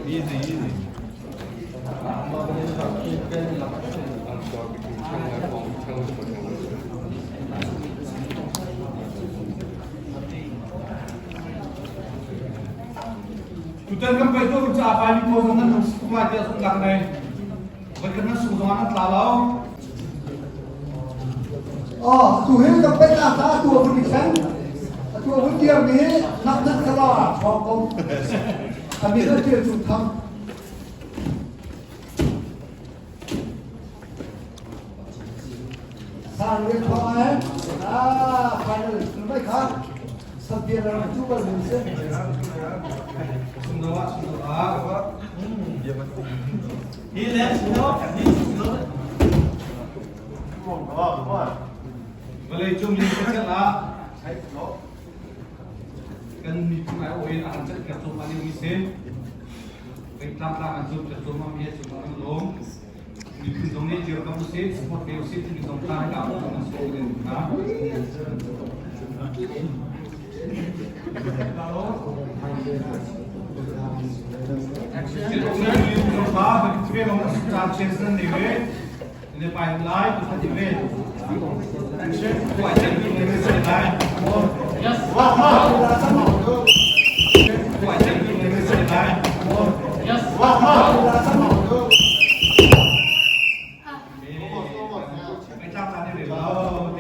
Easy, easy. Tutan kan pei tu ca pai mi pawl zong nan hung tuk lai tiah zumhnak nei. Voi kan nan sung zong ah nan tla lo. Oh, tu hi kan pei na ta tu a vun i thleng. A tu a vun dir mi nak nak kala thong ko. A mi na tir tu thang. Sang rian thong ai. Ah, final mai kha. Sabia na tu bal mun se. Sung do ah, sung do ah. Hi le no, hi no. Vawlei cung ling ka ah kan miphun ai awin a han chat piak cawm an mi si. Pengtlang tlang an zum piak cawm mi cu kan lawm. Miphun zong nih dirkam usih, support ve usih timi zong kha hika ah kan sawm den hna.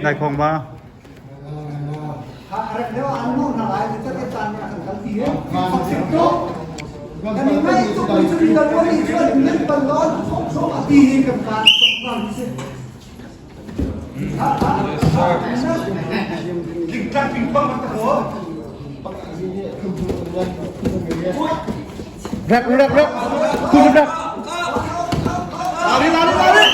Nai khong ba? Rek rek rek. Kun rek. Lari lari lari.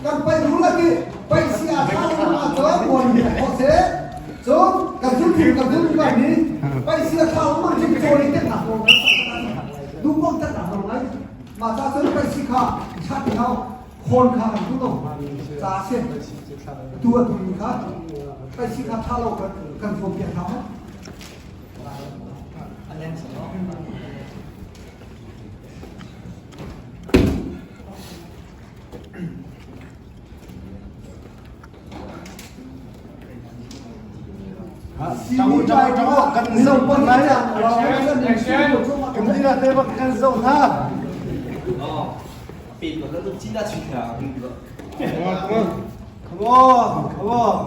Kan pai rul lagi pai si a tha lo ma to mon ho se so kan zul thi kan zul ba ni pai si a tha lo ma chim cho ni te tha lo du bong ta tha lo ngai ma ta sun pai si kha chat hau khon kha kan tu to cha se tu a tu kha pai si kha tha lo kan kan fom piak hau Kan zoh pon lai. Kan dina te bak kan zoh hna. Come on, come on.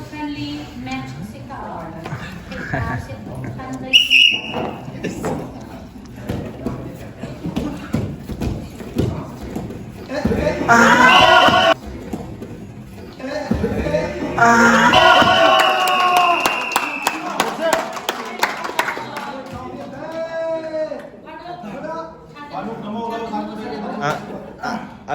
Friendly match